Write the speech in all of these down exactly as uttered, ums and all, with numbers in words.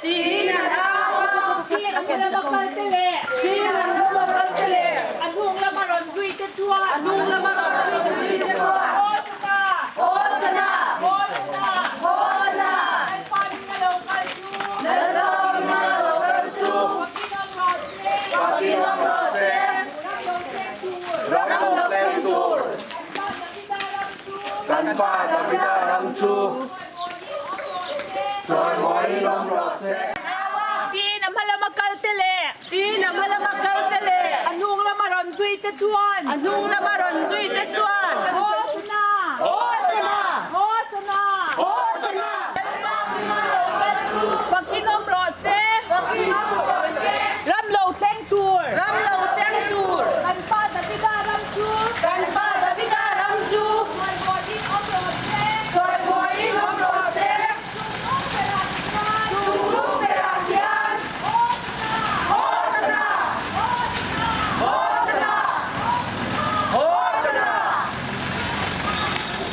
Tiin an au a. Tiin an hmalam a kal te le. Tiin an hmalam a kal te le. A hnung lama rawn zui te chuan. A hnung lama rawn zui te chuan. Hosana! Hosana! Hosana! Hosana! Lalpa hmingin a lo kal chu. Lalpa hmingin a lo kal chu. Pathien awm rawh se. Ram lo tleng tur. Kan pa Davida ram chu. Chawimawiin awm rawh se. Tiin a hmalam a kal te le. Tiin a hmalam a kal te le. A hnung lama rawn zui te chuan. A hnung lama rawn zui te chuan. Hosana! Hosana! Hosana! Hosana! Pathien awm rawh se. Pathien awm rawh se. Ram lo tleng tur. Ram lo tleng tur. Kan pa Davida ram chu. Kan pa Davida ram chu. Chawimawiin awm rawh se. Chawimawiin awm rawh se. Chungnung berah hian. Hosana! Hosana! Hosana!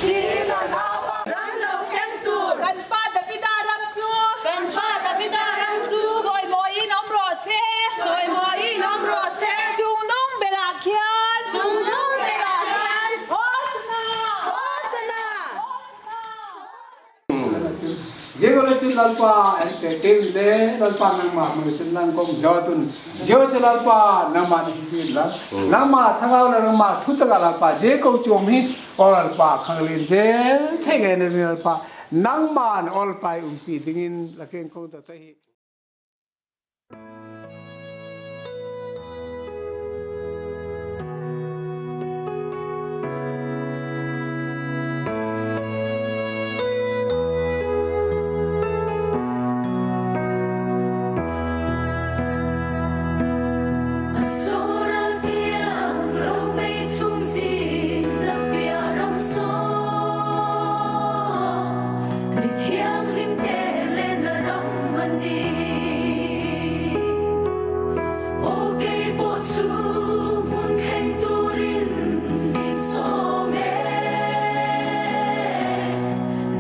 Tiin an au a. Ram lo tleng tur. Kan pa Davida ram chu. Kan pa Davida ram chu. Chawimawiin awm rawh se. Chawimawiin awm rawh se. Chungnung berah hian. Chungnung berah hian. Hosana! Hosana! Ziek a le chun Lalpa, en te te le Lalpa nangma hmang chun nang kawm zawt un. Ziek chu Lalpa nangma ni zin la. Nangma thangau le nangma thu taka Lalpa, ziek ko chuam hi, aw Lalpa, khang lien zel thei nge na mi Lalpa. Nangma na Lalpa umpi dingin la keng kong ta ta hi. Mi thianghlim te le na ram a ni. Aw kei pawh chu hmun thleng turin min sawm e.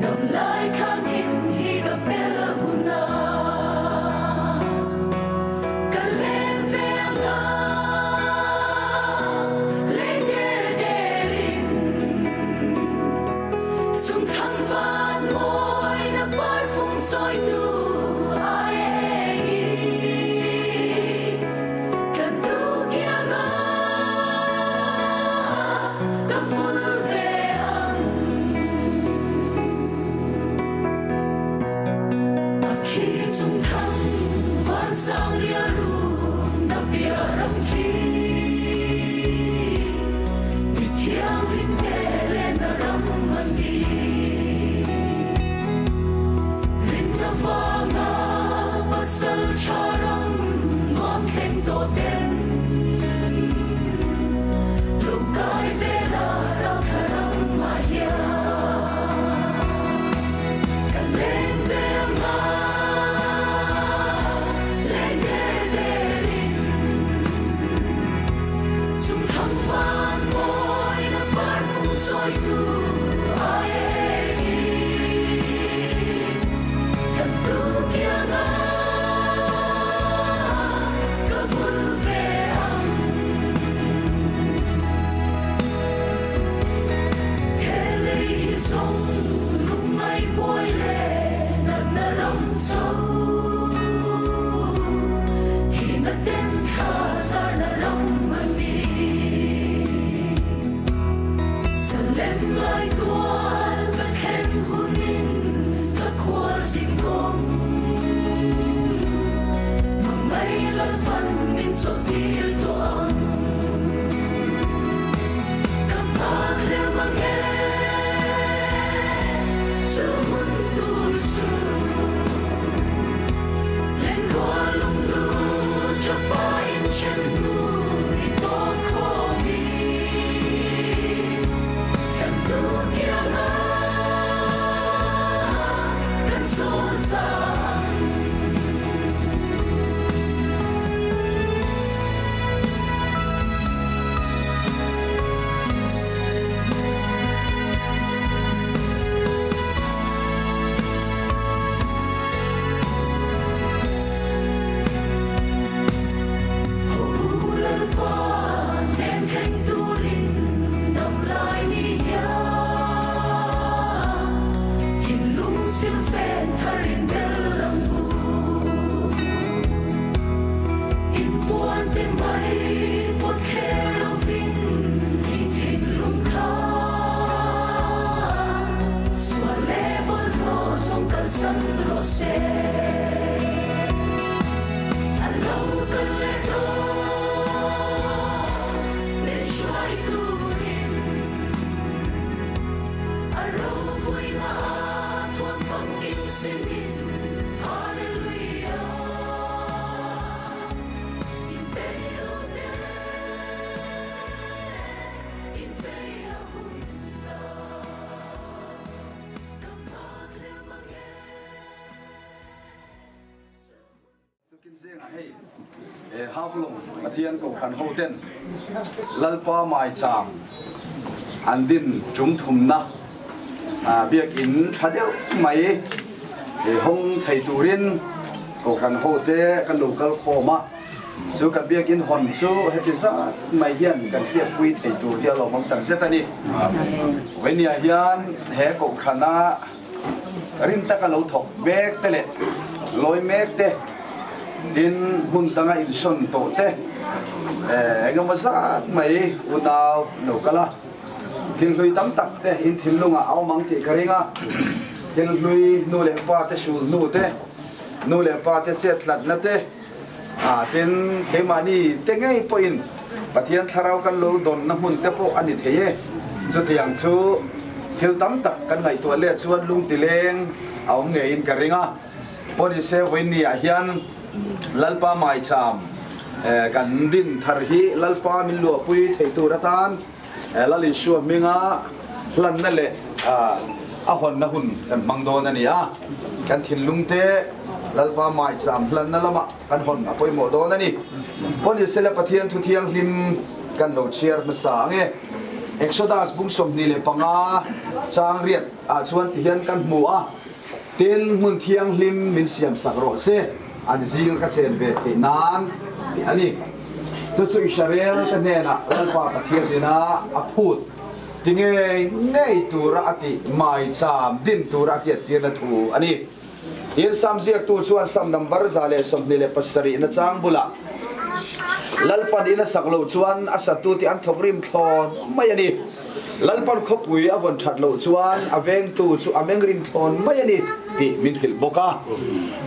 Dam lai thla thim hi ka pel hun a. Ka leng ve ang a, leng der derin. Chungthang van mawina parfum chawitu a ei. Tlantu kianga ka vul ve ang. A khi chungthang van sang rial ru na bia ram khi. Mi thianghlim te le na ram a ni. Rinna vanga pasal ṭha ram nuam thleng tawh ten. Lo kai vela raltha ram a hian. Kan leng ve ang a, leng der derin. Chungthang van mawina parfum chawitu a ei. Tlantu kianga ka vul ve ang. He lei hi zawng lungngai buai le natna ram chau. Thina ten thla zarna ram a ni. Salem lai tual ka thlen hunin ka khual zing kawng. Hmangai Lalpan min chawtir tawh ang. Ka nghak hlem ang e, chu hmun tur chu. Lengrual lunglut chapa in chen hnu i tawk khawm hi. Tlantu kianga kan chawl sa ang. Kin zeng a hei, eh, Haflong Pathian kohran ho ten Lalpa maicham an din ṭum thumna, ah, biak in ṭha deu mai, eh, hong thei turin kohran ho te kan lo kal khawm a. Chu kan biak in hon chu heti zat mai hian kan hriatpui thei tur hi a lo mang tak zet a ni. Vawinia hian he kohran a rin taka lo thawk mek te leh lawi mek te, tin hmun danga insawn tawh te, eh, engemaw zat mai unau lo kal a. Thil hlui tam tak te in thinlunga a awm ang tih ka ring a. Thil hlui nu leh pa te sul hnu te, nu leh pa te chet tlatna te, a, tin keimahni te ngei pawhin Pathian thlarau kan lo dawnna hmun te pawh a ni thei e. Chutiang chu thil tam tak kan ngaihtuah leh chuan lung ti leng a awm ngeiin ka ring a. Pawh ni se, vawinia hian Lalpa maicham, eh, kan din thar hi Lalpa min luahpui thei tur atan, eh, Lal Isua hminga hlanna leh, ah, a hawnna hun kan hmang dawn a ni a. Kan thinlung te Lalpa maicham hlanna lama kan hawn a pawimawh dawn a ni. Pawh ni se le, Pathian thu thianghlim kan lo chhiar hmasa ang e. Exodus bung sawmhnih leh panga chang riat ah chuan ti hian kan hmu a. Tin, hmun thianghlim min siamsak rawh se, an zinga ka chen ve theih nan, tih a ni. Chu chu Israel te hnena Lalpa Pathian ina a phut ti ngei ngei tura a tih maicham din tura a hriattirna thu a ni. Tin, Sam ziaktu chuan Sam number za leh sawmhnih leh pasarihna chang bula Lalpan in a sak lo chuan a satu te an thawk rim thlawn mai a ni. Lalpan khawpui a vawn ṭhat loh chuan a vengtu chu a meng rim thlawn mai a ni tih min hrilh bawk a.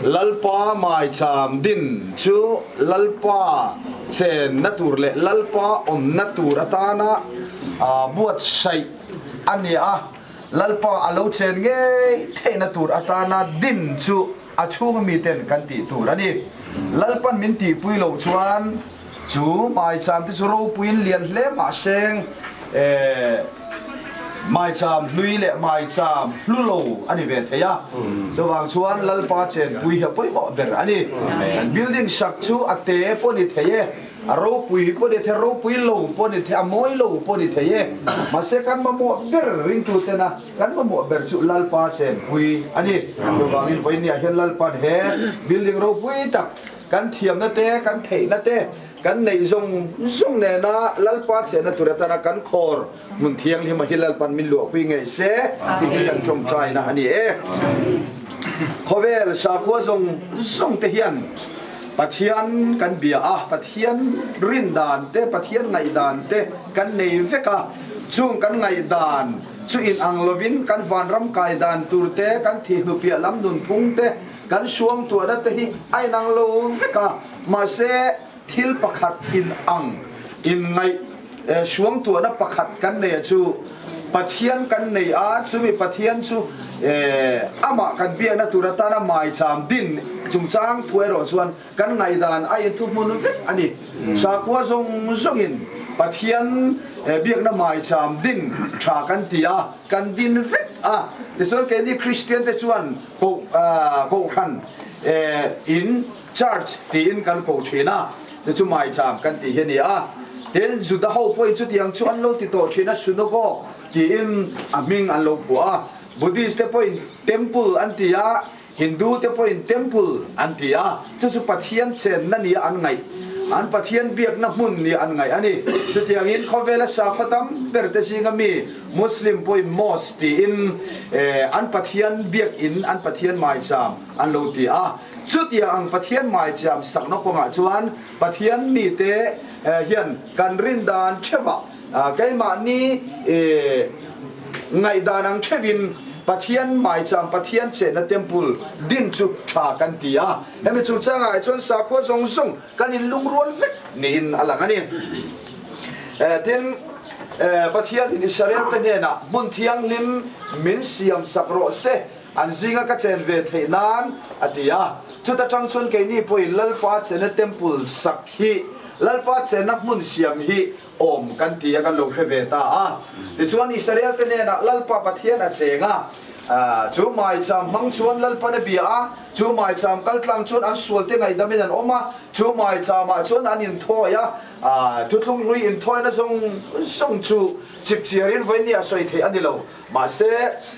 Lalpa maicham din chu Lalpa chenna tur leh Lalpa awmna tur atana, a, buatsaih a ni a. Lalpa a lo chen ngei theihna tur atana din chu a chhunga miten kan tih tur a ni. Lalpan min tihpui lo chuan chu maicham te chu ropuiin lian hle mah seng, eh, maicham hlui leh maicham hlu lo a ni ve thei a. Chuvang chuan Lalpa chenpui hi a pawimawh ber a ni. Building sak chu a te pawh ni thei e. A ropui pawh ni thei, ropui lo pawh ni thei, a mawi lo pawh ni thei e. Mahse, kan mamawh ber ringtu tena kan mamawh ber chu Lalpa chenpui a ni. Chuvangin vawinia hian Lalpan he building ropui tak kan thiamna te, kan theihna te, kan neih zawng zawng nena Lalpa chenna tur atana kan khawr hmun thianghlima hi Lalpan min luahpui ngei se, ti hi kan ṭawngṭaina a ni e. Khawvel sakhua zawng zawng te hian Pathian kan bia a, Pathian rin dan te, Pathian ngaihdan te kan nei vek a. Chung kan ngaihdan chu inang lovin kan vanram kai dan tur te, kan thih hnupiah lam nunphung te, kan suangtuahna te hi a inang lo vek a. Mahse, thil pakhat inang, inngaih, eh, suangtuahna pakhat kan nei a chu Pathian kan nei a, chumi Pathian chu, eh, amah kan biakna tur atana maicham din chungchang thu erawh chuan kan ngaihdan a inthuhmun vek a ni. Sakhua zawng zawngin Pathian, eh, biakna maicham din ṭha kan ti a, kan din vek a. Tichuan keini Kristian te chuan ko, ah, kohhran, eh, in church tiin kan ko ṭhin a, chu chu maicham kan tih hi a ni a. Tin, Juda ho pawhin chutiang chu an lo ti tawh ṭhin a, synagogue tiin a hming an lo phuah a. Buddhist te pawhin temple an ti a, Hindu te pawhin temple an ti a. Chu chu Pathian chenna nia an ngaih, an Pathian biakna hmun nia an ngaih a ni. Chutiangin khawvela sakhaw tam ber te zinga mi Muslim pawhin mosque tiin, eh, an Pathian biak in, an Pathian maicham an lo ti a. Chutia ang Pathian maicham sak naupangah chuan Pathian mite, eh, hian kan rin dan theuhah, ah, keimahni, eh, ngaihdan ang theuhin Pathian maicham, Pathian chenna temple din chu ṭha kan ti a. Hemi chungchangah chuan sakhua zawng zawng kan inlungrual vek niin a lang a ni. Eh, tin, eh, Pathianin Israel te hnenah hmun thianghlim min siamsak rawh se, an zinga ka chen ve theih nan, a ti a. Chuta ṭang chuan keini pawhin Lalpa chenna temple sak hi, Lalpa chenna hmun siam hi awm kan ti a, kan lo hre ve ta a. Tichuan Israel te hnenah Lalpa Pathian a cheng a, A, chu maicham hmang chuan Lalpan a bia a, chu maicham kal tlang chuan an sualte ngaihdamin an awm a, chu maichama chuan an inthawi a, a, thuthlung hlui inthawina zawng zawng chu chipchiarin vawiin a sawi theih a ni lo. Mahse,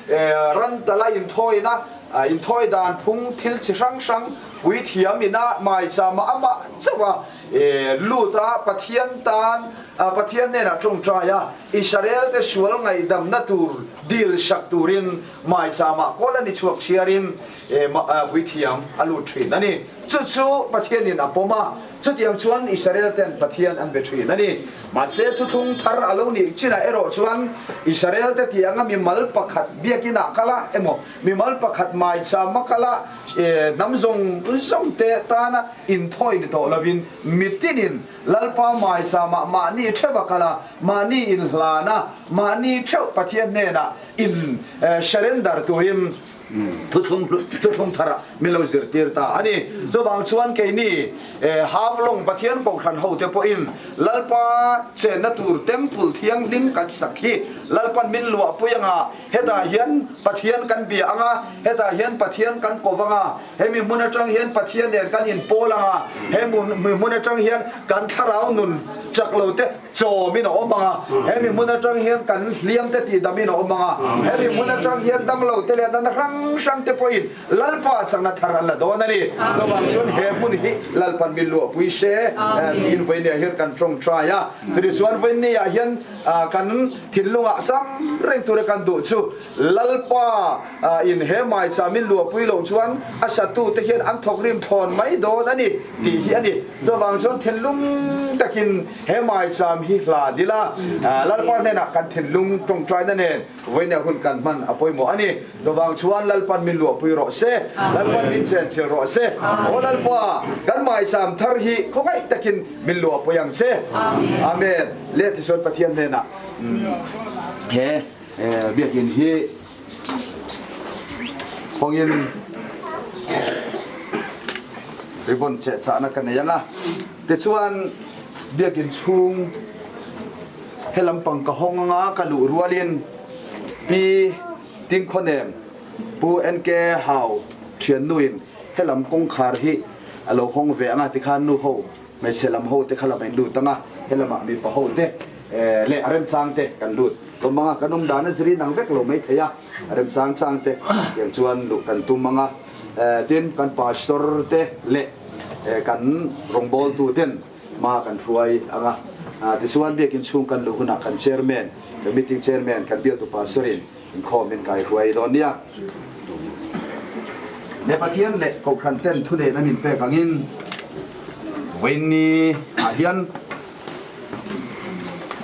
eh, ran tala inthawina, a, inthawi dan phung thil chi hrang hrang puithiamin a maichama ama chauha, eh, lut a, Pathian tan, a, Pathian hnena ṭawngṭai a, Israel te sual ngaihdamna tur dil sak turin maichama kawl a ni chhuak chhiarin, eh, ma-, a, puithiam a lut ṭhin a ni. Chu chu Pathianin a pawm a, chutiang chuan Israel ten Pathian an be ṭhin a ni. Mahse, thuthlung thar a lo nih china erawh chuan Israel te tianga mimal pakhat biakinah kala emaw, mimal pakhat maichama kala, eh, hnam zawng zawng te tana inthawi ni tawh lovin mitinin Lalpa maichama mahni theuha kala, mahni inhlana, mahni theuh Pathian hnena in, eh, surrender turin thuthlung, thuthlung thara min lo zirtir ta a ni. Chuvang chuan keini, eh, Haflong Pathian Kohhran ho te pawhin Lalpa chenna tur temple thianghlim kan sak hi Lalpan min luahpui anga, hetah hian Pathian kan bia anga, hetah hian Pathian kan ko anga, hemi hmun aṭang hian Pathian nen kan inpawl anga, hemi hmun aṭang hian kan thlarau nun chak lo te chawmin a awm anga, hemi hmun aṭang hian kan hliam te tihdamin a awm anga, hemi hmun aṭang hian dam lo te leh nana hrang hrang te pawhin Lalpa chakna thar an la dawn a ni. Chuvang chuan he hmun hi Lalpan min luahpui se, eh, tiin vawiinah hian kan ṭawngṭai a. Tichuan vawiinah hian, ah, kan thinlungah cham reng tura kan duh chu Lalpa, ah, in he maicham min luahpui lo chuan a satute hian an thawk rim thlawn mai dawn a ni tih hi a ni. Chuvang chuan thinlung takin he maicham hi hla dila, ah, Lalpa hnena kan thinlung ṭawngṭaina nen vawiinah hun kan hman a pawimawh a ni. Chuvang chuan Lalpan min luahpui rawh se, Lalpan min chenchil rawh se. Aw Lalpa, kan maicham thar hi khawngaih takin min luahpui ang che. Amen. Le tichuan Pathian hnena, mm, he, eh, biakin hi hawngin ribbon cheh chahna ka nei anga. Tichuan biakin chhung he lampang ka hawng anga ka luh rualin Pi Tingkhawnem, Pu N K Hau ṭhiannuin he lam kawngkhar hi a lo hawng ve anga tikhan nu ho, hmeichhe lam ho te kha lamah in lut anga, he lamah mipa ho te, eh, leh a remchang te kan lut tum anga, kan awm dan a zirin ang vek lo mai thei a, a remchang chang te tiang chuan luh kan tum anga, eh, tin kan pastor te leh, eh, kan rawngbawltu ten hma kan hruai anga, ah, tichuan biakin chhung kan luh hunah kan chairman, kan meeting chairman, kan bialtu pastor in inkhawm min kai hruai dawn nia. Le Pathian leh Kohhran ten thunenna min pek angin, vawiinah hian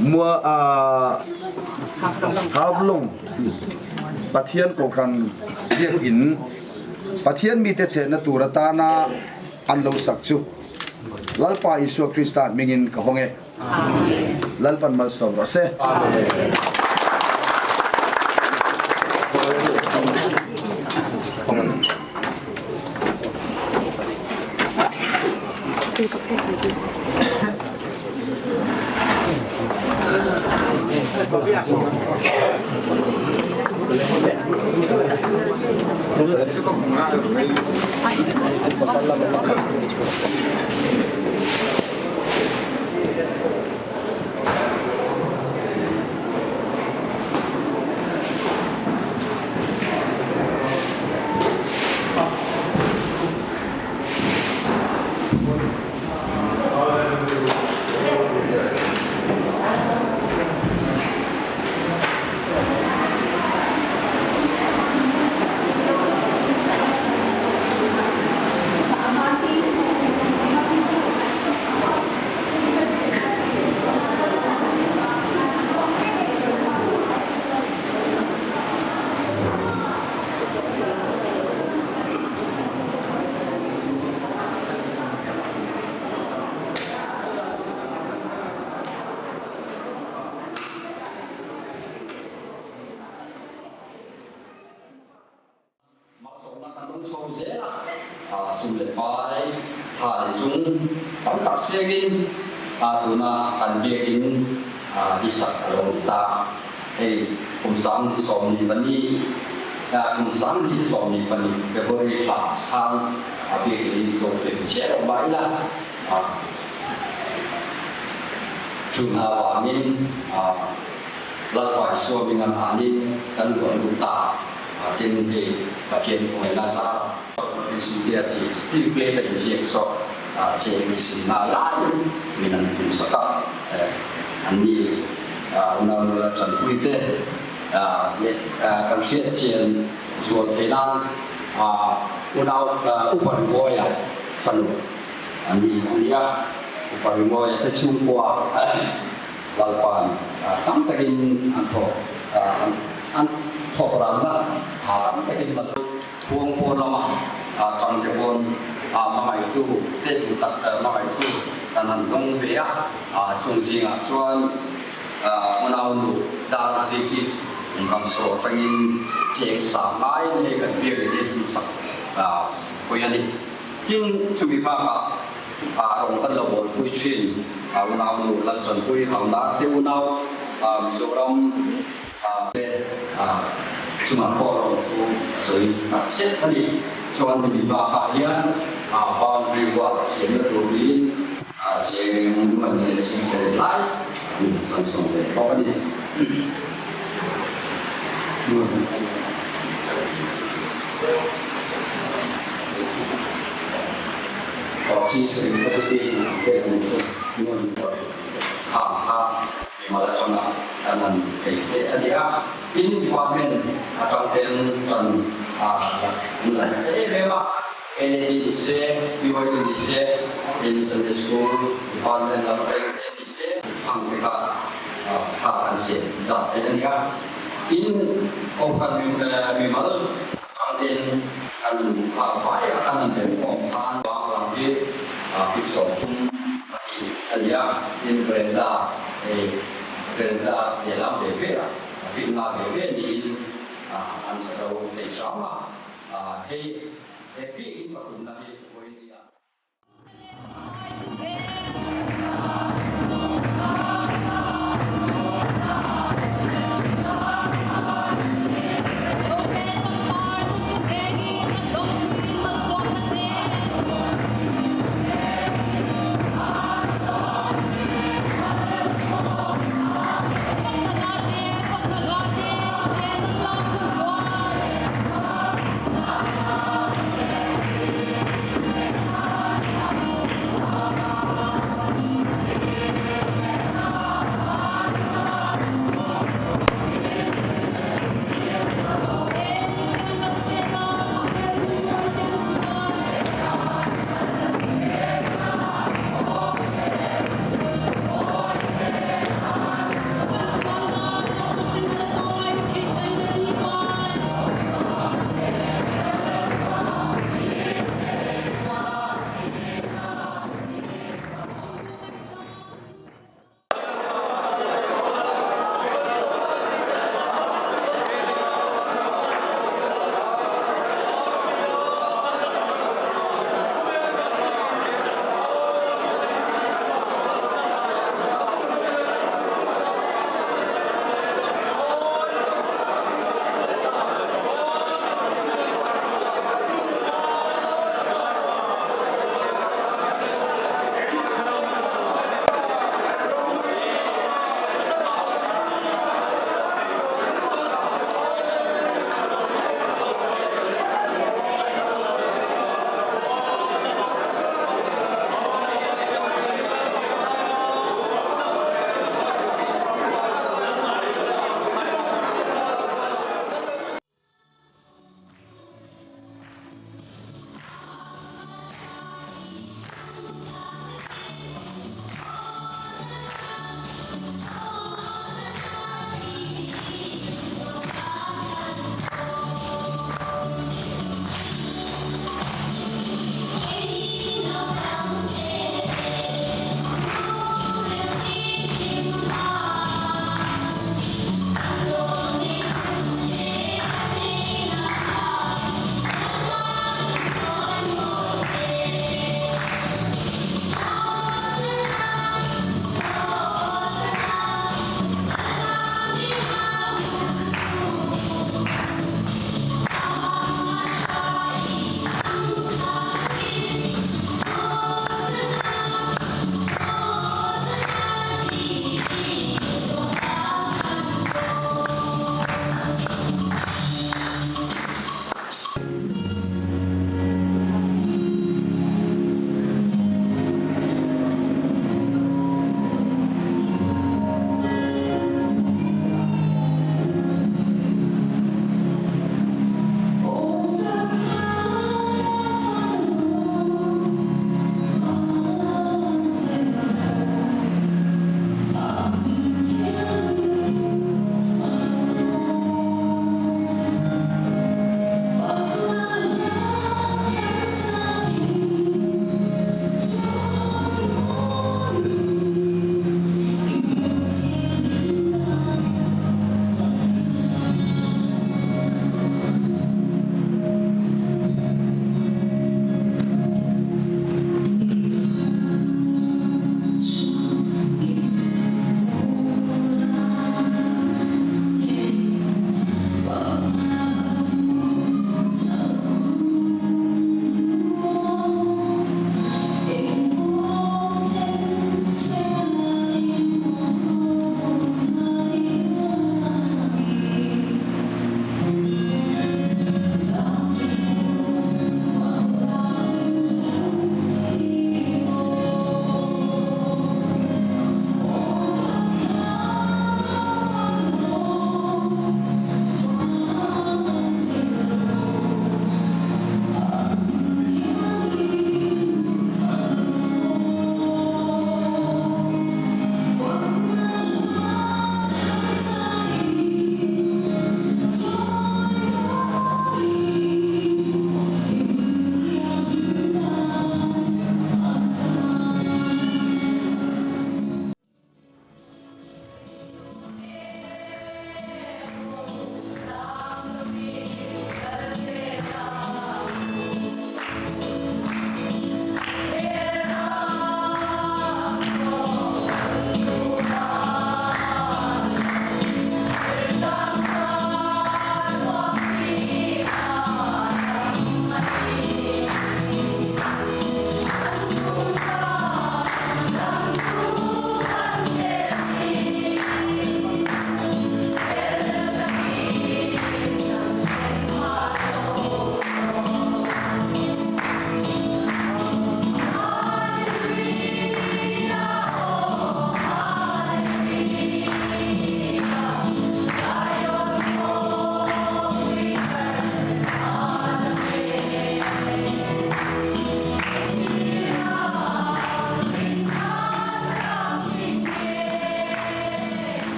Mua, ah, Haflong Pathian Kohhran biakin Pathian mite chenna tur atana an lo sak chu Lalpa Isua Krista hmingin ka hawng e. Lalpan malsawm rawh se. Malsawmna kan hung chho zel a, a, sum le pai, tha le zung, tam tak sengin, a, tuna kan biakin, a, hi sak a lo ni ta. Hei, kum sang hnih sawmhnih pahni, A, kum sang hni sawmhni pahni February thla khan, a, biek in zo fe che lo mai la. A, chu na vangin, a, Lalpa Isu hmingin a ni kan lo lu ta. A, tin hi Pathien hmingin a sa. Christian ti steel plate in ziek so, a, cheng sin na lai min an tum sak a. Eh, an ni, a, unau nu Lalchanpuii te, a, le, a, kan hriet chien zuol thei nan, a, unau, a, Upa Rimawia fanu an ni, an ni a, Upa Rimawia te chung pua, Lalpan, a, tam takin an thaw, a, an, an thaw ram na, a, tam takin mal. Puong puon lama, a, Changtebon, a, hmangaituo, te tu tak, a, hmangaituo, kan han dong ve a, a, chung zinga chuan, a, unau nu, Dar Ziki, kan so tangin cheng sa ngai nei kan biak ni sak, a, pui a ni. Tin chumi baka, a, rawng kan lo bawlpui ṭhin, a, unau nu, Lalchanpuii, Hauna te unau, a, Mizoram, a, te, a, chunga pawh rawng thu a sawi tak zet a ni. Chuan hemi bakah hian, a, boundary wall siamna tur niin, a, Chiang Nuan leh Sing Seren lai min san sawm ve bawk a ni. Aw, Sing Seren ka ti te, te kan chu Nuan, ha, ha. Mimal aṭanga kan han thei te a ni a. In department aṭang ten kan, a, kan la se em em a. N A D ni se, P Y D ni se, in Sunday School department lam reng te ni se, ang te kha, a, kha kan se zat te a ni a. In, aw, kan mi, eh, mimal Changin an, a, vai a kan an tel khawm khan bang lam hi, a, feet sawmthum pahnih a ni a, in veranda, eh, veranda lehlam ve ve a, a feet nga ve ve niin, a, an sa zo thei hram a, a, hei, hei pi in pathumna hi,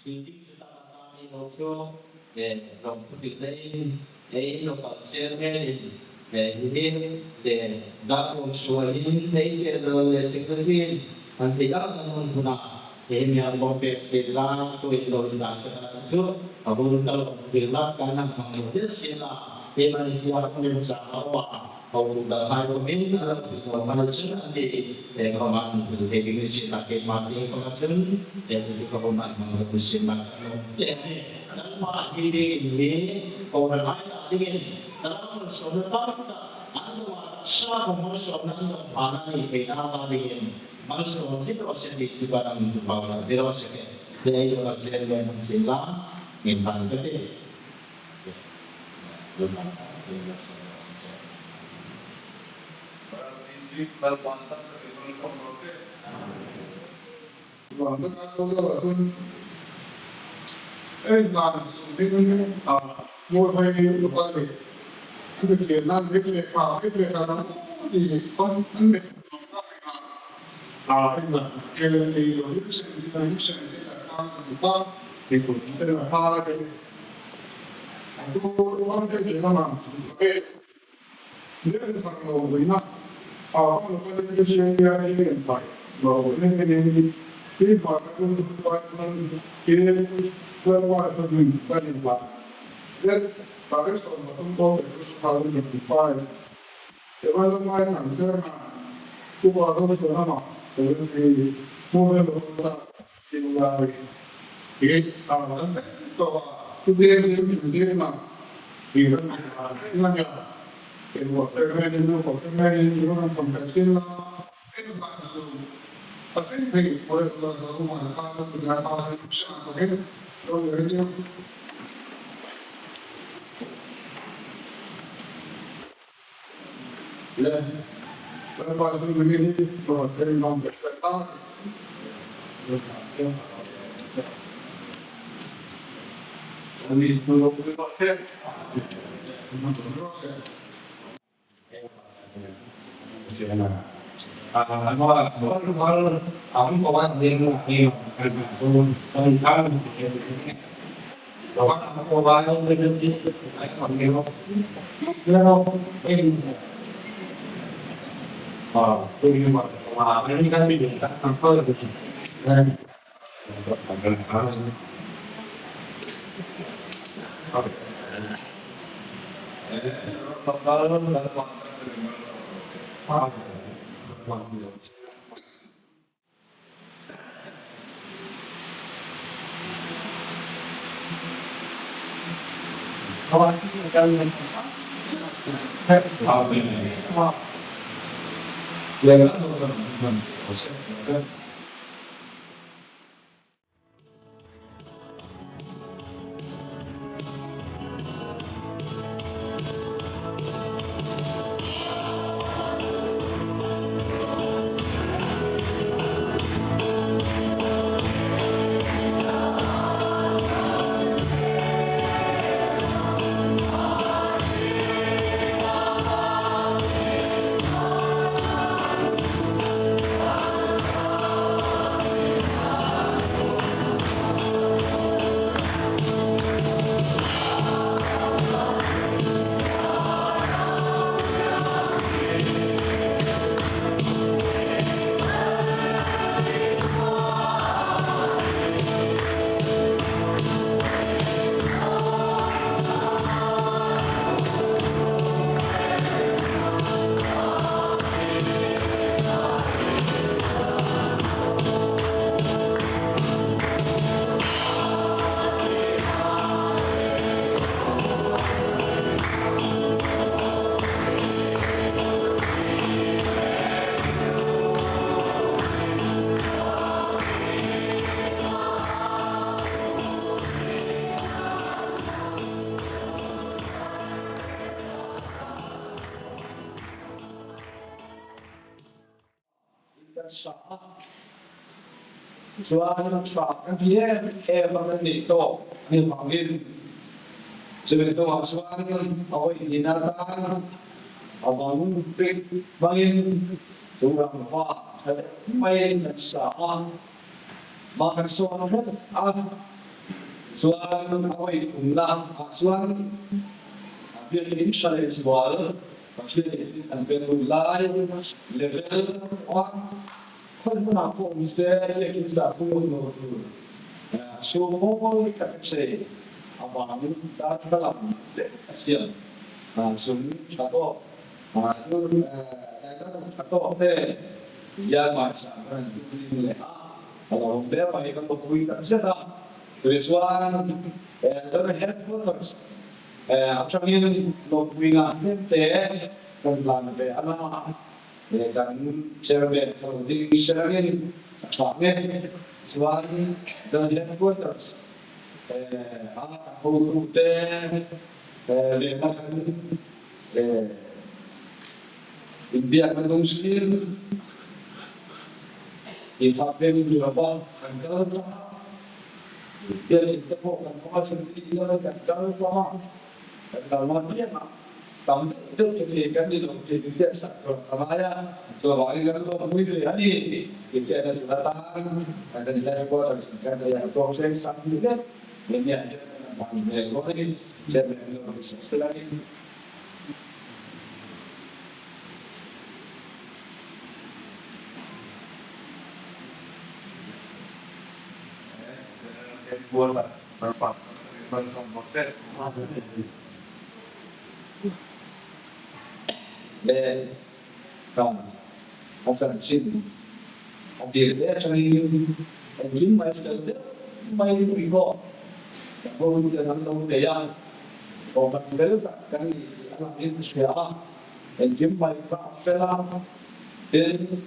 Building chu taka ta ni lo chu, eh, lo phutil dai, eh, local chairman in, eh, hi hin, eh, dak lo suo hin, eh, chairman le secretary in, an thei dang an hun thuna, eh, mi an bom pek si la, tu in lo in dan ka ta chu, a hun ka lo phutil la, ka nang mang lo dil si la, eh, man chi a hun sa a wa. Hotu dal hai khawmin a lo hril naw hmasa chun an ti, eh, khawma an hril thei ding ni si tak, keima ding khawma chun, eh, chu chu ka hung hmang hmasa ni si tak ka lo ti a nih. Nangma hi dingin hi, ko na hai ta dingin, tara malsawmna tam tak, an dawng a taksa ko malsawmna an dawng pha na ni theina ta dingin, malsawm ti raw se ti chu ka nang tu pau ta ti raw se ke. Te ei lo ka chen le hmang sin la, min hmang ka ti. Evangelist Mike Nang Sir Nang, Kuba Road Sonama, Secretary, Mohe Rosa, Singari. Ye, ah, dan to, tu de de de na. Ye, dan na ya. Ye, wo, Secretary, wo, Secretary, wo, from Katsina. Ye, dan so. Tapi, hey, wo, wo, wo, wo, wo, wo, wo, wo, wo, wo, wo, Le, le, pa su mi ni, ko, se, no, ke, ta. Ani su lo, ke, ta, ke. Chuan ṭha kan ti em em a kan nih tawk a ni vangin, chumi hnungah chuan a vawi hnina tan a bang rik hmangin thu rangva ṭha deuh mai kan sa a, mahse kan sawn hlek a. Chuan a vawiinah chuan a biakin ṭha leh zual, Pathian in an pe tum lai level a, khawi hmunah pawh awm se, biakin zahpui awm lo tur, eh, a chhung mawi tak a chei, a vang darthlalang vek a siam. Ah, chun ṭha tawk, ah, tur, eh, eh, kan ṭha tawk te, Lalpa hmasa kan tum ding leh a, a lo awm hle mai kan lo pui tak zet a. Tui chuan, eh, Zara Headquarters, eh, aṭangin lo puina hming te kan hlan ve a na. Eh, kan chairman, kan ding chairman, a ṭha nge. Chuan Zara Headquarters, eh, a kan hotute, eh, leh kan, eh, India kan dawng sin, i hak pen ni lo va, kan kal ta. India in te pawh kan kal sin ti lo kan kal ta. Kan kal ma piang a. Tam deuh deuh te kan ni lo ti India sak lo ka ngai a. Chuan kan lo pui ve a ni. India na tu la tan. Kan ni la ko ta sin kan ta ya ko chen sang ni le. Ni ni a ni kan ma ni le ko ni. Chen me lo ni sak la ni. Eh, Kan, a chanchin a tir te aṭangin engkim mai fel deuh mai ui bawk. Kan bawk te an lo nei a, aw kan fel tak kan ni tih a lang in ka hria a. Engkim mai kha a fel a, tin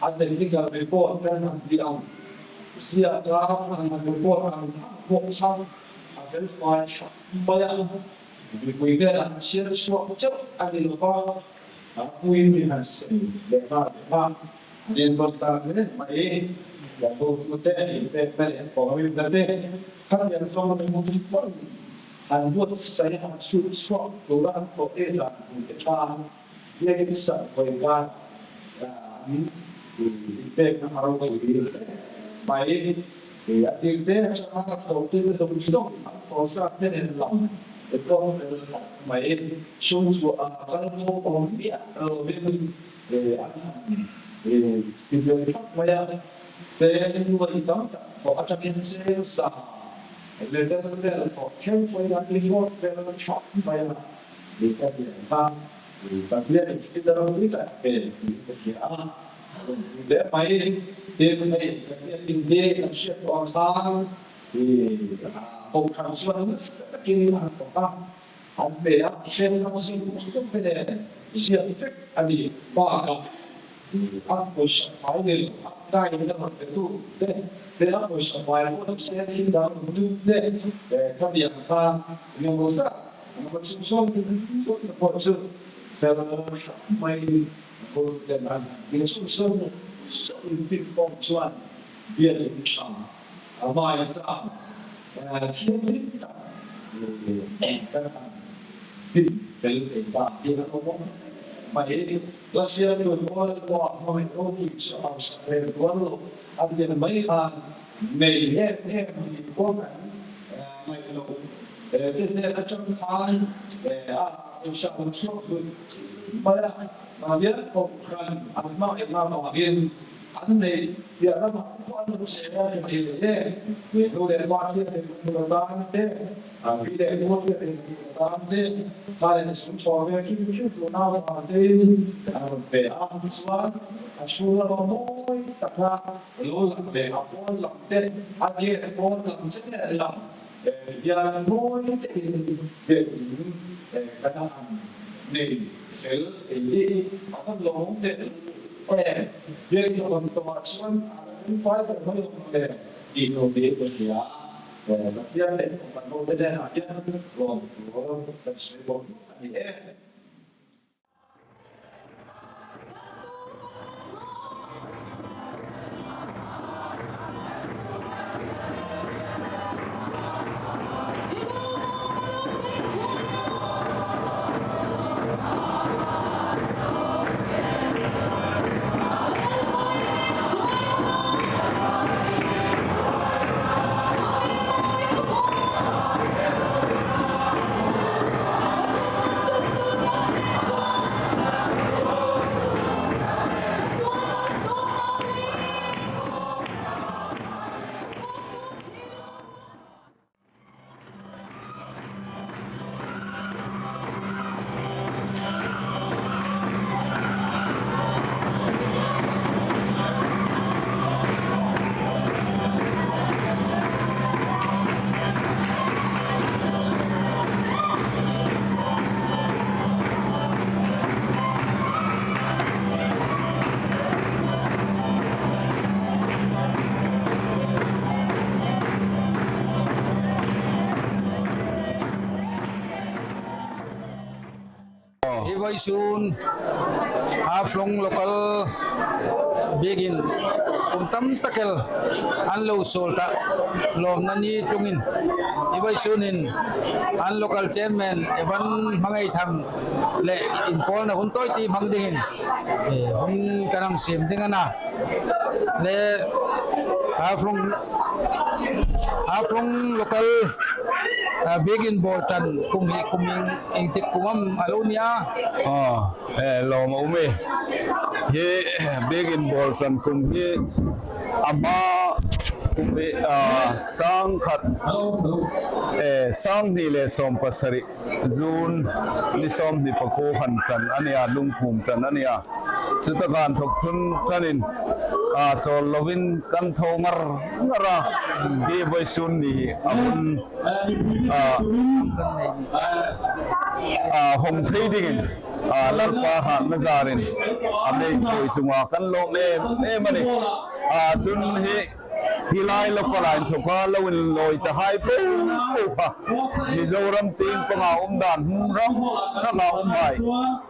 a technical report kan han ti ang, ziaka an report ang bawk kha a fel fai ṭha mai a. Mipui hnenah a chhiar chhuak chauh a ni lo va, a pui mi han sei leh nghal leh nghal. An inrawn tlang hle mai, kan hotute, inpekna leh an pawimna te, khatiang zawng an hmu thei fo. An buatsaih a, an chhuk chhuak tura an thaw e dan tur te kha. Biakin sak pawimawh, ah, inpekna a ropui mai, eh, a tir te aṭanga a thaw te zawng zawng a thaw sa te nen lam, eh, tawng fel mai, sum chu a kal pawh awm miah lovin, eh, an han, eh, ti zel tak mai a, seng loi tam tak thaw aṭangin seng sa, level vel thaw thei pawhin an report vel ṭha mai a. Ni ka ti ang kha, Pathian in federal ni tak pen ni ka ti a. Ni le mai, te mai, Pathian in ni kan hriat tawh ang khan, ni, ah, kohhran chuan nasa takin an tawk a. An hme a, hre thlang zung tum te nen, ziak vek a ni bak a. A pawisa fai ni lo, a kai na rawt petu te, te a pawisa fai pawh se khi dah tum te, eh, ka ti ang khan, ni maw sa, ni maw chu chuan, chuan ka pawh chu, fel mai, ko te nan, ni chu chuan, chuan ping pong chuan, biakin ṭha. A vai sa, eh, thiam lim tak, eh, kan han tin fel ei ta, ti a awm mai. Russia tu pawl pawh a hmang ei, o, ki sa, a sa, eh, tuan lo, a tiang mai khan, nei em em ni pawh kan, eh, mai lo. Eh, te te a chang khan, eh, a, a sa, a sa, mai a, Pathian kohhran an hmang ei ma ma hin, an nei, tia rama, an lo se a, ni mai le, ni lo le, ma, tia, ni lo dan te, a, pi le, mo, tia, ni lo dan te, ka le, sum thaw ve, kim, kim, tu na, ma, te, a, lo pe, a, chuan, a, su la, ma, moi, taka, lo lang le, a, pawl lang te, a, ke, pawl lang te, lam, eh, hian mawi takin, eh, kan han nei fel thei hi a kan lawm ve em. Biakin a kan tawngah chuan a kan fai tak mai awm le tih lo ni ka hria. Eh, Pathian leh kan lo te nen ah hian lawm tur kan sawi bawk a ni e. Vawisun Haflong local biekin kum tam tak el an lo sawl ta, lawmna ni tlungin i vawisun hin an local chairman Evan Hmangaithang le inpawlna hun tawi ti hmang dingin, eh, hun kan hang siem ding a na. Le Haflong, Haflong local, ah, biekin bawl ṭan kum hi kum ieng, ieng tik kum am a lo ni a? Ah, eh, lawm a um e. Hi biekin bawl ṭan kum hi a hma kum hi, ah, sang khat, eh, sang hni le sawm pasari June ni sawmhni pakuo khan ṭan a ni a, Lungphum ṭan a ni a. Chutaka inthok chun ṭanin, a, chawl lovin kan thaw ngar ngar a. Hi vawisun ni hi a hun, a, a, hawng thei dingin, a, Lalpa hratna zarin a mi thawi chunga kan lawm em em a nih. A, chun hi Hi lai local inthoka lo inlawi ta hai po po kha Mizoram tieng panga um dan hmun hrang hranga um hai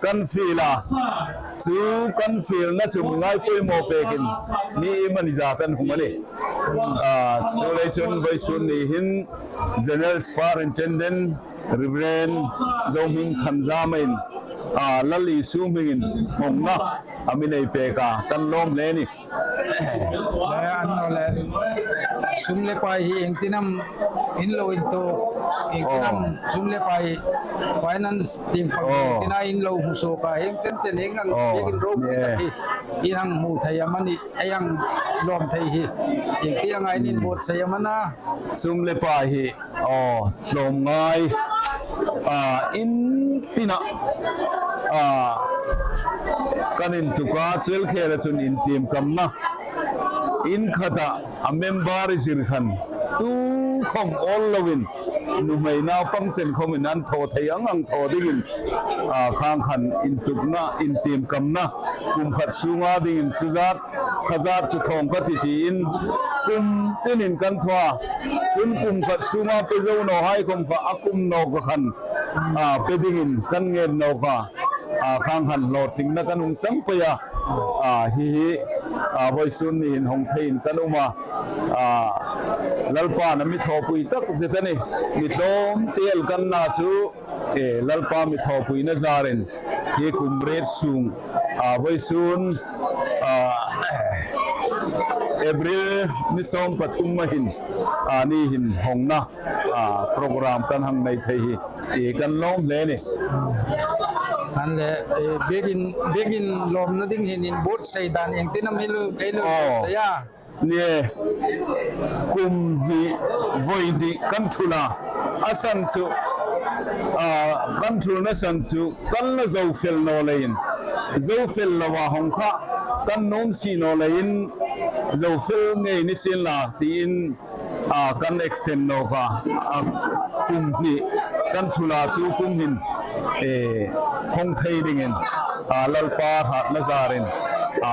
kan fiel a. Chu kan fielna chu mi ngai poimaw pekin mi iemani zat an hung a nih. Ah, chu lei chun vawisun ni hin General Superintendent Reverend Zohming Thanzama in, ah, Lal Isu hmingin hawngna a mi nei pek a, kan lawm hle a nih. Le an naw le, sum le pai hi iengtin am in lo intuok, iengtin am, oh, sum le pai, finance tieng pang, oh, iengtin am in lo hmu suok a, hieng chen chen hieng ang, oh, hieng in ropui, ne, tak hi in hang hmu thei am a nih, ei hang lawm thei hi iengtin am a in, hmm, inbuotsai am a na? Sum le pai hi, aw, tlawmngai, a, in tina, a, kan intuok a, chu el khela chun intiemkamna, in khata a member i zir khan tu khom awl loin, nuhmei naupang chen khomin an thaw thei ang ang thaw dingin, a, khang khan intuokna, intiemkamna, kum khat sunga dingin chu zat, kha zat chu thawng ka ti tiin kum tinin kan thaw a. Chun kum khat sunga pe zo naw hai khom kha a kum nawk khan, a, pe dingin kan ngen nawk a. A, khang khan hlawtlingna kan hung chang pei a. A, hi hi, a, vawisun ni hin hawng theiin kan um a. A, Lalpan a mi thawpui tak zet a nih. Mi tlawmte el kan na chu, e, Lalpa mi thawpuina zarin hi kum riet sung, a, vawisun, a, April ni sawm pathum a hin, a, ni hin hawngna, a, program kan hang nei thei hi, e, kan lawm hle a nih. An le, e, biekin, biekin lawmna ding hin inbuotsai dan iengtin am ei lo, ei lo, oh, buotsai a? Nie, kum hni voi hni kan thul a, a san chu, a, kan thulna san chu kan la zo fel naw leiin, zo fel loa hawng kha kan nuom si naw leiin, zo fel ngei ni sien la tiin, a, kan extend nawk a, a, kum hni kan thul a, tu kum hin, e, hawng thei dingin, a, Lalpa hratna zarin, a,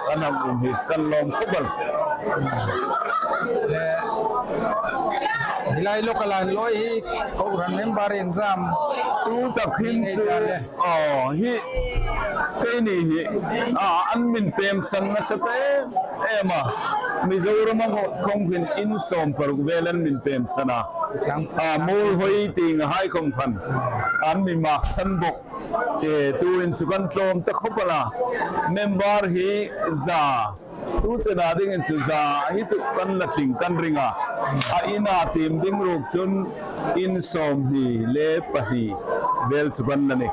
kan hang um hi kan lawm khawp el. Le, hi lai local inthoka hi kohran member exam tu tak hin chu, aw, hi keini hi, a, an min pemsan nasa ta em em a. Mizoram a ngot khom khin in sawm paruk vel an min pemsan a. A, Muolhoi tieng hai khom khan an mi maksan bok. E, tuin chu kan tlawm ta khawp el a. Member hi za, tu chena dingin chu za hi chu kan la tling kan ring a. A ina tiem ding ruok chun in sawmhni le pahni vel chu kan la nih.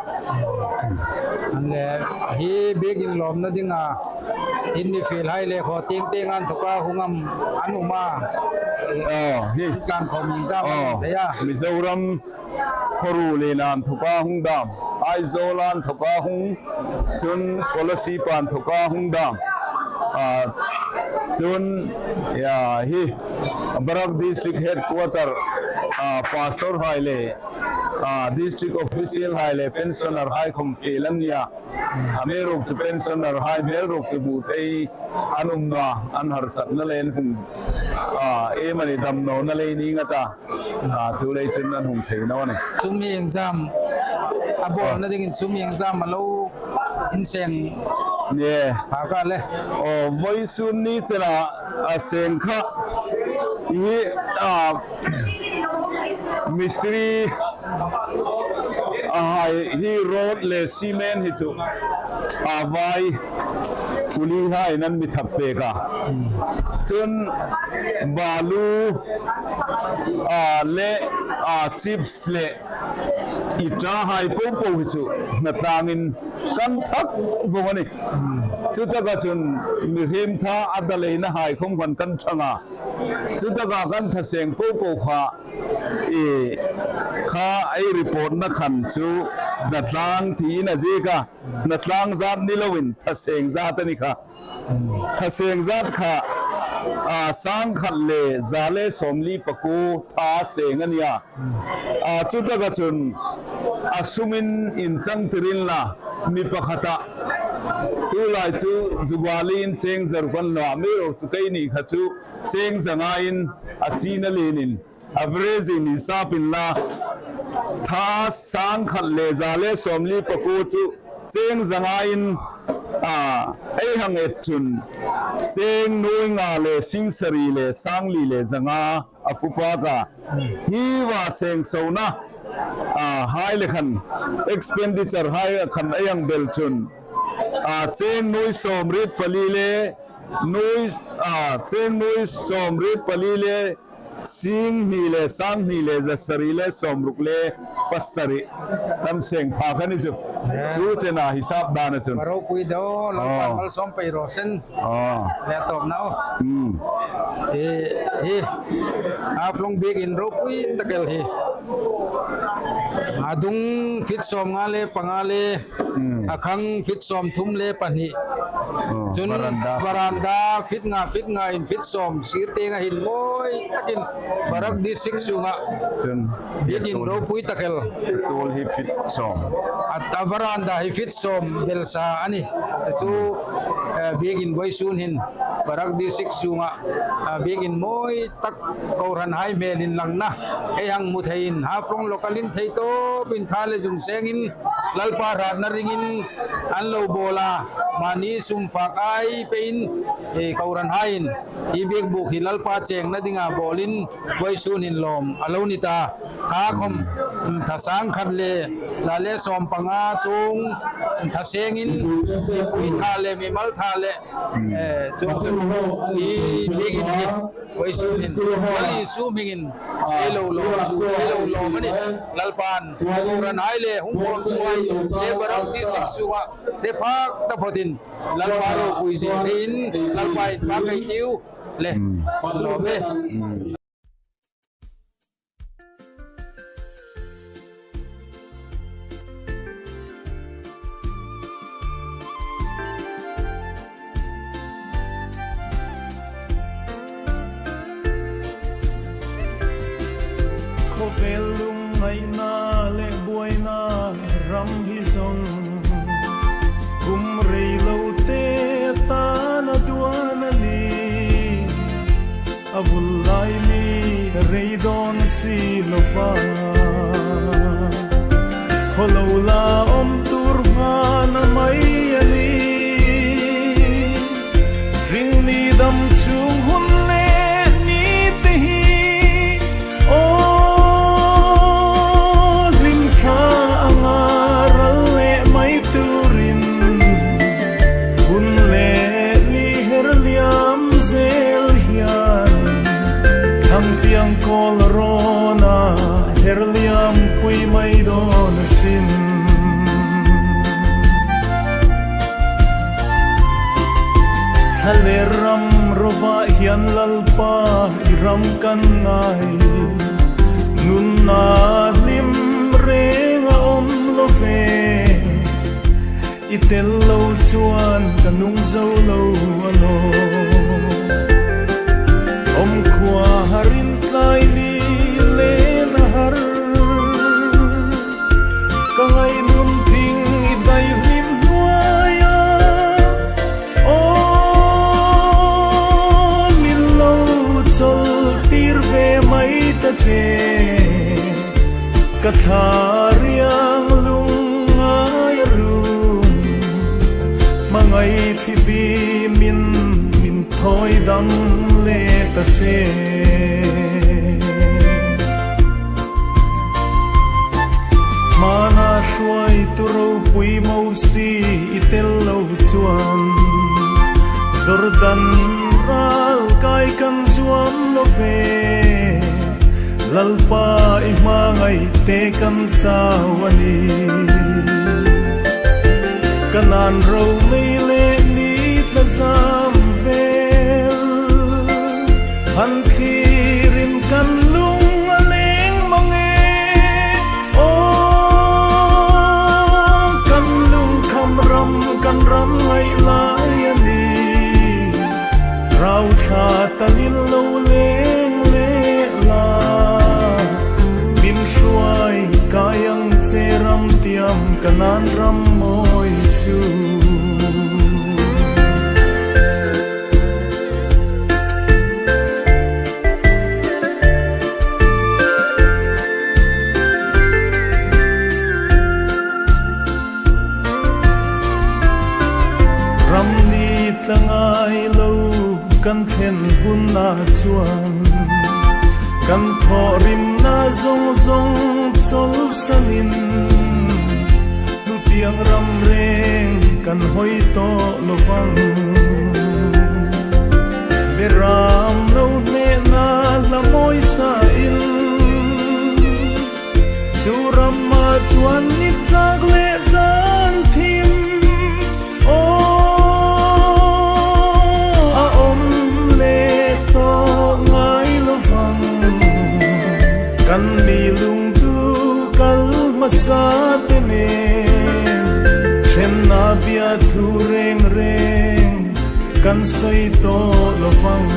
An le, hi biekin lawmna dinga in mi fiel hai le khaw tieng tieng inthoka hung am an um a? Oh, hi. Tlan khawm exam, oh, an thei a. Mizoram Khawrul inthoka hung dam, Aizawl inthoka hung, chun Kolasib inthoka hung dam. A, chun, ya, hi, Barak District Headquarter, a, pastor hai le, a, district official hai le, pensioner hai khom fiel an nia. A, mi ruok chu pensioner hai hmel ruok chu hmu thei an um naw a, an harsatna le an hung, a, iemani damnawna lei ni nga ta. A, chu lei chun an hung thei naw a nih. Chu mi exam A bawlna dingin sum iengzam a lo inseng. Nih. Pha ka le. Aw, vawisun ni chena a seng kha. Hi, a, mistri a hai hi road le cement hi chu a vai kuli hai nan mi thap pek a. Chun balu, a, le, a, chips le ita hai po po hi chu hnatlangin kan thak vong a nih. Chutaka chun mihriem tha a da leina hai khom khan kan thang a. Chutaka kan thaseng po po kha, i, kha ei report na khan chu hnatlang tiin a ziek a, hnatlang zat ni loin thaseng zat a ni kha. Thaseng zat kha, a, sang khat le za le sawmli pakuo tha seng a nia. A, chutaka chun a sumin inchang tir inla, mi pakhata tulai chu jugali in cheng za ruk an lo a, mi ruk chu keini kha chu cheng za ngain a china lenin average-in hisap inla, tha sang khat le za le sawmli pakuo chu cheng za ngain, a, ei hang et chun cheng nuoi nga le sing sari le sang li le za nga a fupak a. Hi va seng sona, a, hai le khan expenditure hai khan ei hang bel chun, a, cheng nuoi sawmriet pali le nuoi, a, cheng nuoi sawmriet pali le sing hni le sang hni le za sari le sawmruk le pasari kan seng pha kha ni chu. Yeah. Tu chena hisap dan a chun. Ropui deu, lo, oh, pan mal sawm pei ro sen. Oh. Le tawp na. Hmm. E, hi. Haflong biekin ropui tak el hi. A dung feet sawmnga le panga le. Hmm. A khang feet sawmthum le pahni. Oh, chun veranda. Veranda feet nga, feet nga in feet sawm sir tieng a hin mawi takin Barak District sunga. Chun biekin ropui tak el. Tul hi feet sawm. A, a veranda hi feet sawm bel sa a nih. Chu, eh, biekin vawisun hin Barak District sunga, a, biekin mawi tak kohranhai hmel inlangna ei hang hmu theiin, Haflong local-in thei tawpin tha le zung sengin Lalpa hratna ringin an lo bawl a, mani sum fak ei peiin, e, kohranhaiin hi biekbuk hi Lalpa chengna dinga bawlin vawisun hin lawm a lo ni ta. Tha khom, mm, tha sang khat le za le sawm panga chung, mm, tha sengin mipui tha le mimal tha le, mm, eh, chung chung hi biekin hi vawisun hin Lal Isu hmingin ei lo lawm, ei lo lawm a nih. Lalpan kohranhai le hung bawl suai le Barak District sunga hre phak taphotin Lalpa ropui zing in Lalpa inpak ei tiu le. Mm. Lawm e. Mm. Khawvel lungngaina le buoina ram hi zong, kum rei lo te tan a duan a ni. A vul lai mi rei dawn si lo va, khawlo la awm tur hmana mai a ni. Hring ni dam chung hun le ni te hi, aw, hlim thla anga ral leh mai turin, hun le ni her liam zel hian, thlang tiang kawl rawna her liam pui mai dawn asin. Thla le ram rova hian Lalpa i ram kan ngai, nunna hlim reng a awm lo ve. I tel lo chuan ka nung zo lo alawm. Awm khua harin tlai ni len a har. Ka ngainun thing i dai hlim hnuaia. Aw, min lo chawl tir ve mai ta che. Ka thla riang lung che. Hmana hruaitu ropui Mosie i tel lo chuan, Jordan ral kai kan zuam lo ve. Lalpa i hmangaihte kan chau a ni. Kanan ro mei le ni tla zam vel, han thlirin kan lung a leng mang e. Aw, kan lungkham ram, kan ram ngaih lai a ni. Rau thla talin lo leng leh la, min hruai kai ang che ram tiam Kanan ram mawi chu. Ram ni tla ngai lo kan thlen huna chuan, kan thawhrimna zawng zawng chawlsanin, hnutiang ram reng kan hawi tawh lo vang. Beram lo hnehna hla mawi sain, chu rama chuan ni tlak leh zan thim, aw, a awm leh tawh ngai lo vang. Kan mi lungtu kal hmasa te nen, ṭhenna bia thu reng reng kan sawi tawh lo vang.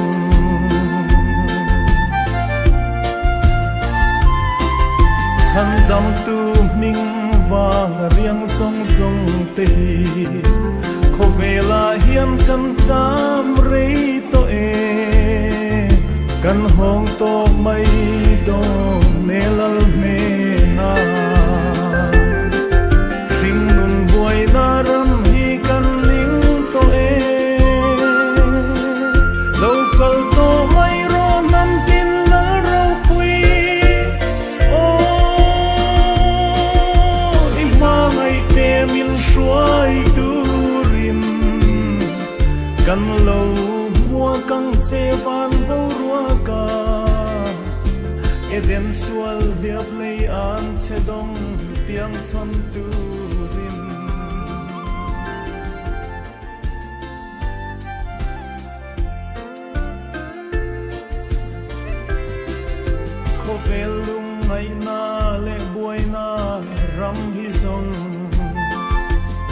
Chhandamtu hming vang riang zawng zawng te hi, khawvela hian kan cham rei tawh e. Kan hawng tawh mai dawn e lal hnena. Hringnun buaina ram hi kan ning tawh e. Lo kal tawh mai rawh hnam tin lal ropui. Aw, i hmangaihte min hruai turin, kan lo hmuak ang che van boruaka. Eden sual hliap lei an che dawng tiang chhawn turin. Khawvel lungngaihna leh buaina ram hi zawng,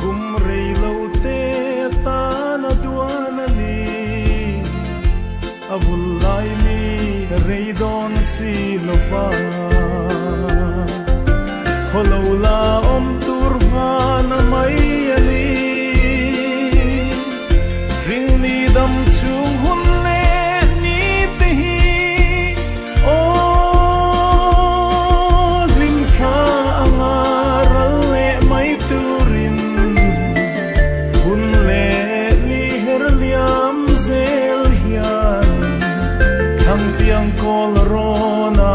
kum rei lo te tan a duan a ni. A bul lai mi rei dawn si lo va, khawlo la awm tur nghana mai a ni. Hring ni dam chung hun leh ni te hi, aw, hlim thla anga ral leh mai turin, hun leh ni her liam zel hian, thlang tiang kawl rawna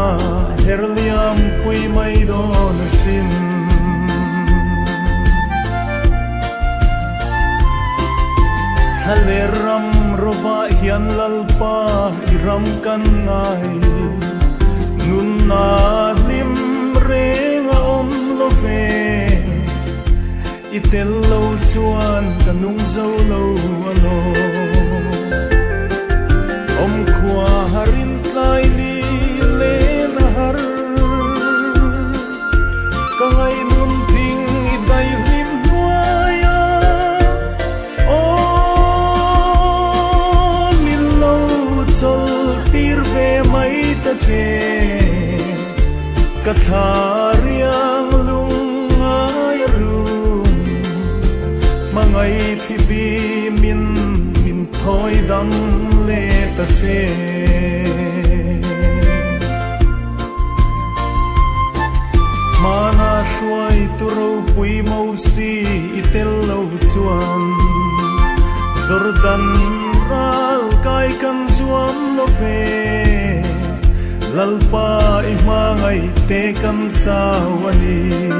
her liam pui mai dawn asin. Thlalêr ram rova hian Lalpa i ram kan ngai, nunna hlim reng a awm lo ve. I tel lo chuan ka nung zo lo alawm. Awm khua harin tlai ni lena har, ka ngainun ting i dai hlim hnuaia. Aw, min lo chawltir ve mai ta che. Ka thla riang lungngai a rum, hmangai thi fi min, min thawi dam le ta che. Hmana hruaitu ropui Mosie i tel lo chuan, Jordan ral kai kan zuam lo ve. Lalpa, i hmangaihte kan chau a nih.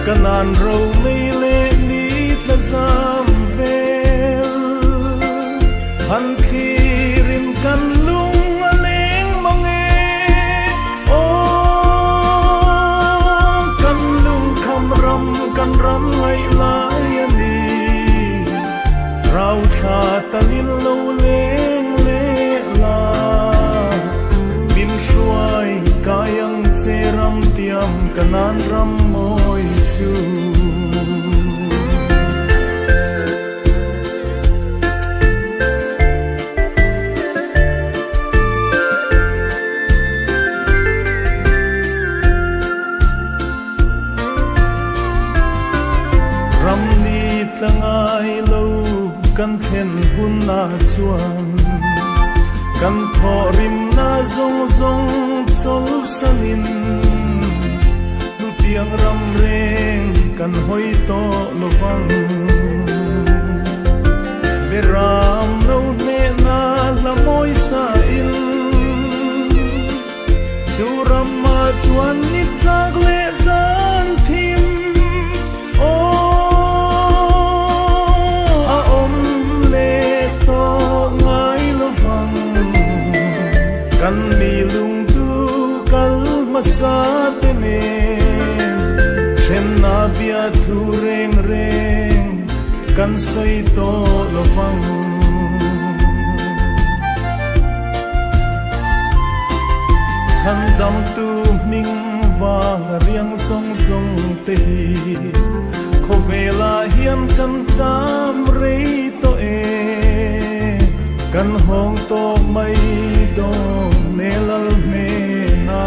Kanaan ro mei le ni tla zam vel, han thlirin kan lung a leng mang e. Aw, kan lungkham ram kan ram ngai lai a nih. Rau thla tanin lo leng le la, min hruai kai ang che ram tiam Kanaan ram mawi chu. Ram ni tla ngai lo kan thlen huna chuan, kan thawhrimna zawng zawng chawlsanin, nu tiang ram reng kan hawi tawh lo vang. Beram lo hnena hla mawi sain, chu rama chuan ni tlak leh zan thim, aw, a awm leh tawh ngai lo vang. Kan mi lungtu kal hmasa te nen, ṭhenna bia thu reng reng kan sawi tawh lo vang. Chhandamtu hming vanga riang zawng zawng te hi, khawvela hian kan cham rei tawh e. Kan hawng tawk mai dawn e lal hnena,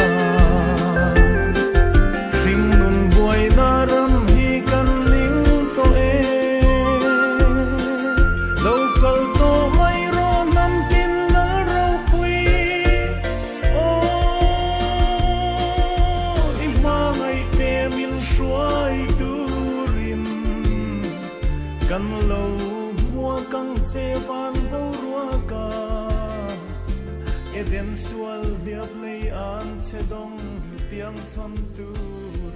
hringnun buaina ram hi kan ning tawh e. Lo kal tawh mai rawh hnam tin lal ropui. Aw, i hmangaihte min hruai turin, kan lo hmuak ang che van boruaka. Eden sual hliap lei an chhe dawng tiang chhawntute.